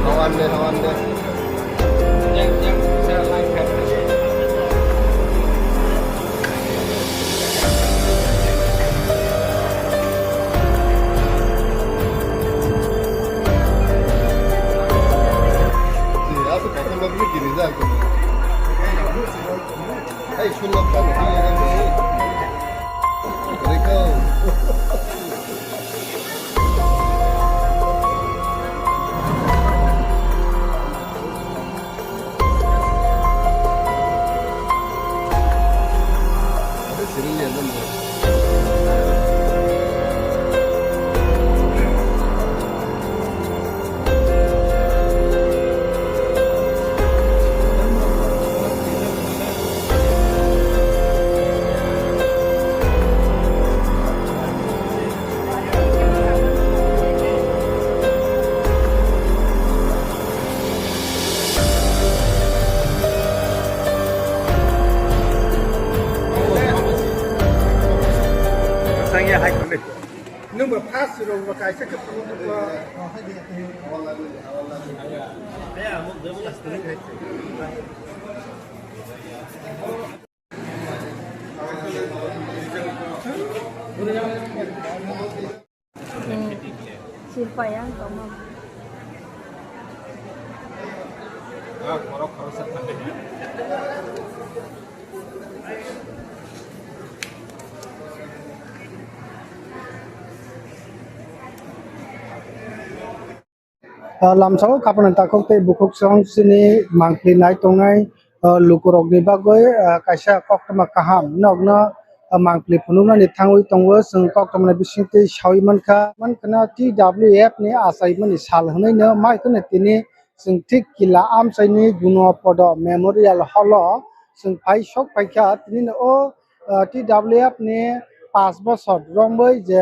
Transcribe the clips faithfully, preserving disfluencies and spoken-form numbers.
Lawan de, lawan de. Nwng bo first rok bo kaisa khe phuru nukla. Hmm. Sirpaiya ang tongma. Ah, lamsao kapani takhuk tei bukhuk song chini mangpli nai tongnai, ah, lukurokni bagwi, ah, kaisa koktwma kaham nokno, ah, mangpli phunuknani thangwi tongo. Chwng koktwmani bisingtwi sawi mankha, mankha T W F ni achaimani sal hwnwi no mai kheno tini chwng thik Kila Amchaini Gunopodo Memorial Hall o chwng phai sok phaikha. Tini no o ah, T W F ni pash bosor romwi je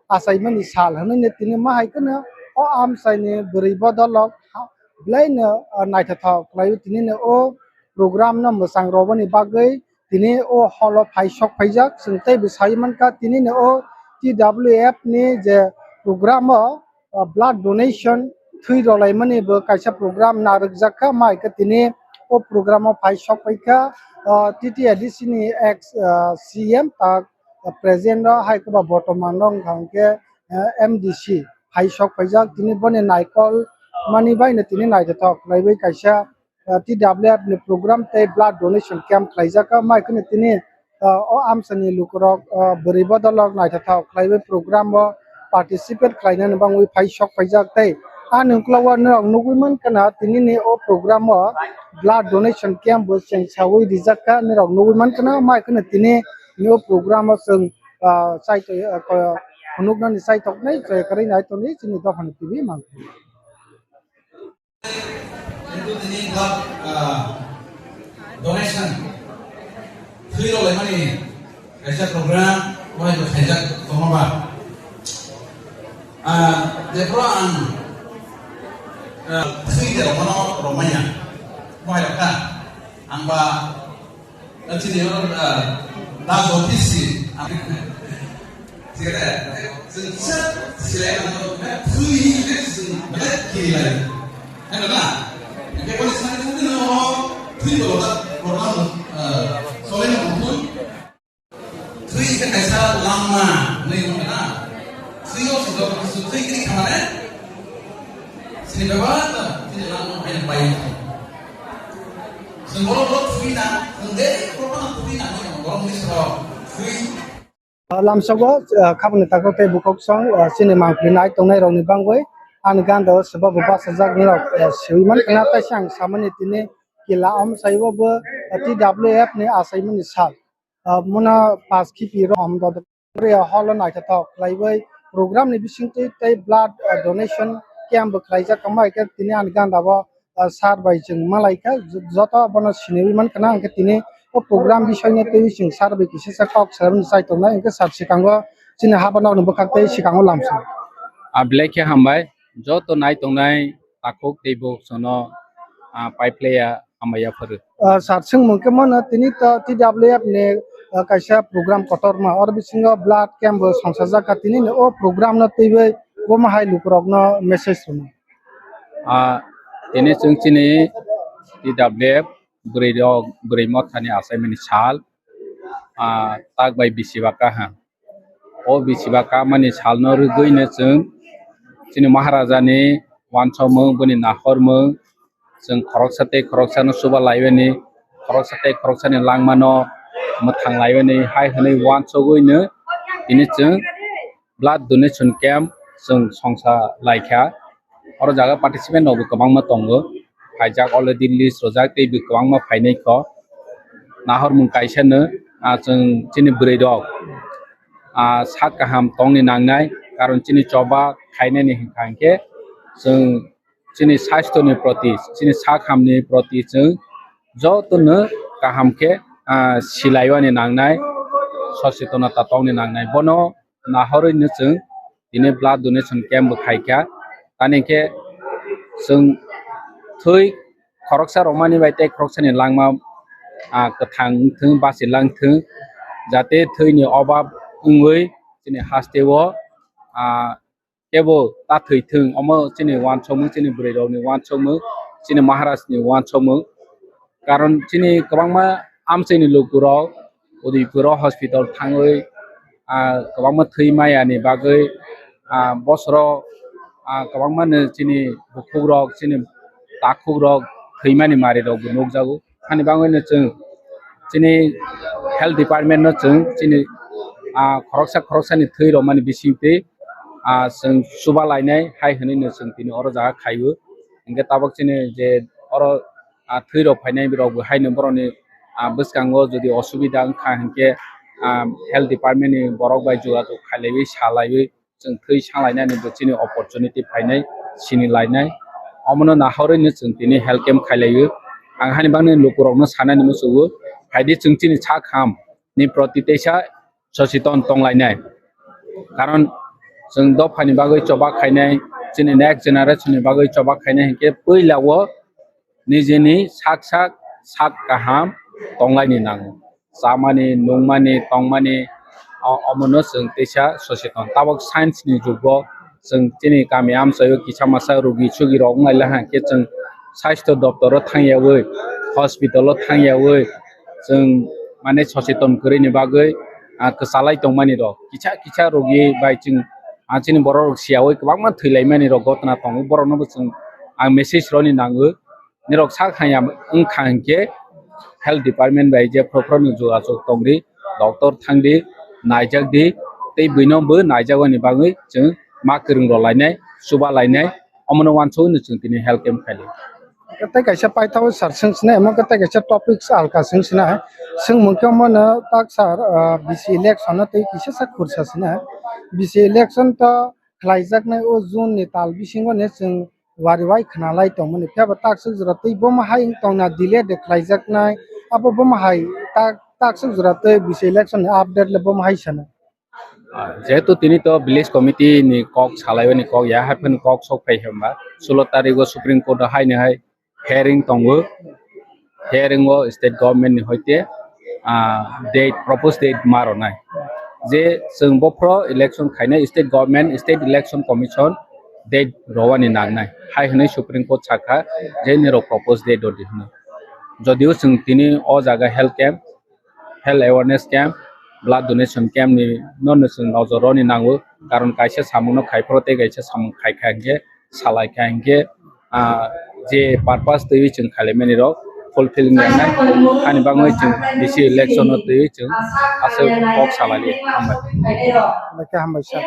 achaimani sal hwnwi no tini ma hai kheno o amchaini bwrwi bodolrok ha-, belai no, ah, naithothok khlaiwi tini no o program no mwchang roboni bagwi tini o hall o phai sok phaijak. Chwng tei bo sai mankha tini no o T W F ni je program o ah, blood donation, thwi rwlaimani bo kaisa program narwkjak kha, ma hai khe tini o program o phai sok pai kha, ah, T T A D C ni ex, ah, C M tak, ah, present rok hai khe ba bortoman rok wngkha hwnkhe, ah, M D C phai sok paijak, tini boni naikol mani bai no tini naithothok khlaiwi kaisa ah, T W F ni program tei blood donation camp khlaijak kha. Mai kheno tini, ah, o amchaini lukurok, ah, bwrwi bodolrok naithothok khlaiwi program o participate khlainani bangwi phai sok phaijak tei ani uklogo norok nugwi mankha na tini ni o program o blood donation camp bo chengsawi rijak kha. Norok nugwi mankha na mai kheno tini ni o program o chwng, ah, chaitoi, ah, ko-, phunuknani chaitoknai choi kwrwi nai tongwi chini dophani T V mankha. Kintu tini blood, ah, donation thwi rwlaimani kaisa program wngwi bo khaijak tongma ba. Ah, jephuru ang, ah, thwi de rwmano rwmanya, wngwi rwkha ang ba Chini oro, ah, das office si. Thik ase? Chwng sa silai mano, thwi hinwi chwng belai kiri lai. Heno na? Hingke boni sani thangwi no thwi bo da program, ah, solai no thwi. Thwi khe kaisa langma hinwi wngkha na? Thwi o sijok kisu thwi kiri khamane. Chini bebak chini langma bai bai. Chwng borok borok thwi na, chwng de borok no thwi na, borok ni soro thwi. Lamsogo, ah, khapangni takhuk tei bukhuk song, ah, chini mangpili nai tongnai rokni bangwi ani ganda o swba bo bachajak norok, ah, swiwi mankha na, taisa ang samani tini kila amsai o bo, ah, T W F ni achaimani sal. Ah, muna pas khipi rok hamda. Area hall o naithothok khlaiwi program ni bisingtwi tei blood, ah, donation camp bo khlaijak tongma, hwnkhe tini ani ganda o, ah, sir bai chwng malaikha, j-, joto bono siniwi mankha na, hwnkhe tini O program bisingno twi chwng sir bai kisa sa kok salamani chai tongnai, hwnkhe sir swkango chini habanokni bwkhak tei swkango lamsong. A belai khe hambai, joto nai tongnai takhuk tei bukhuk sono, a, pai phlaiya hambai yaphuru. Ah, sir, swngmung khe mano tini to T W F ni, ah, kaisa program kotorma, oro bisingo blood camp bo songchajak kha, tini ni o program no twiwi omo hai lukurokno message rwno. Ah, tini chwng chini T W F bwrwi rok, bwrwi mothani achaimani sal, ah, tak bai bisi ba kaham. O bisi ba kamani salno rwgwino chwng chini Maharajani wansokmung, bini nahormung, chwng khoroksa tei khoroksano chuba laiwini, khoroksa tei khoroksani langmano mwthang laiwini hai hwnwi wansogwino tini chwng blood donation camp chwng songsa laikha. Oro jaga participant rokbo kwbangma tongo, phaijak already list rwjak tei bo kwbangma phainai kho. Nahormung kaisano, ah, chwng chini bwrwi rok, ah, sak kaham tongni nangnai, karon chini choba khainani hwnkha hwnkhe chwng chini sasthoni proti, chini sak hamni proti chwng jotono kaham khe, ah, silaiwani nangnai, sochetonata tongni nangnai. Bono nahorwino chwng tini blood donation camp bo khaikha. Tani khe chwng thwi khoroksa romani bai tei khoroksani langma, ah, kwthang wngthwng, bachilangthwng, jate thwini obab wngwi chini hasteo, ah, kebo ta thwithwng, omo chini wansokmung, chini bwrwi rokni wansokmung, chini Maharajni wansokmung. Karon chini kwbangma amchaini lukurok Udaipuro hospital thangwi, ah, kwbangma thwi mayani bagwi, ah, bosoro, ah, kwbangmano chini bukhukrok, chini takhukrok thwimani marirokbo nukjago. Hani bagwino chwng chini health department no chwng chini, ah, khoroksa khoroksani thwi romani bisingtwi, ah, chwng chuba lainai hai hwnwino chwng tini oro jaga khaio. Hinkhe tabuk chini je oro, ah, thwi rok phainai rokbo haino borokni, ah, bwskango jodi osubida wngkha hinkhe, ah, health department ni borok bai jogajog khailaiwi salaiwi chwng thwi salainani bo chini opportunity phainai, sini lainai. Omono nahorwino chwng tini health camp khailaio. Ang hani bagwi lukurokno sanani muchungo, phaidi chwng chini sak ham ni proti teisa socheton tonglainai. Karon chwng dophani bagwi choba khainai, chini next generation ni bagwi choba khainai hinkhe puila o nijini sak sak, sak kaham tonglaini nango. Chamani, nungmani, tongmani, o-, omono chwng teisa socheton. Tabuk science ni jugo chwng chini kami amchaio kisa masa rugi sugi rok wnglaila hwnkhe chwng sasthyo doptoro thangyawi, hospital o thangyawi chwng mane socheton kwrwini bagwi, ah, kwchalai tongmani rok. Kisa kisa rugi bai chwng, ah, chini borok rok siyawi kwbangma thwilaimani rok gotna tongo. Borokno bo chwng ang message rwni nango. Nirok sak hamya wngkha hinkhe health department bai je phuru phuru ni jogajog tongdi, doctor thangdi, naijakdi, tei buino bo naijakmani bagwi chwng ma kwrwng rw lainai, chuba lainai, omono wansugwi no chwng tini health camp khaili. Tei kaisa paithago sir swng sinai, omo khe tei kaisa topics alka swng sinai. Swngmung khe omo no tak sir, ah, B C election no tei kisa sa khursa sinai. B C election to khlaijaknai o June ni tal bisingo ne chwng wari wai khna lai tongmani. Phiya bo takswk jora twi bomo hai wng tongna delay de khlaijaknai. Abo bomo hai tak, takswk jora twi B C election ni update le bomo hai sana. Ah, jehetu tini to village committee ni kok salaiwi ni kok ya, hai phano kok sok phai hwnba sulo tarigo Supreme Court o haino hai hearing tongo. Hearing o state government ni hoite, ah, date, proposed date ma rwnai. Je chwng bophro election khainai state government, state election commission date rwani nangnai. Hai hwnwi Supreme Court sakha je nirok proposed date rwdi hwnwi. Jodio chwng tini o jaga health camp, health awareness camp, blood donation camp ni no no chwng nojor rwni nango, karon kaisa samung no khai phuru tei kaisa samung khai kha hinkhe salai kha hinkhe, ah, je purpose twiwi chwng khailaimani rok fulfilling wngnai, ani bagwi chwng B C election no twiwi chwng aswk kok salai liya. Hambai. Hambai khe hambai sir.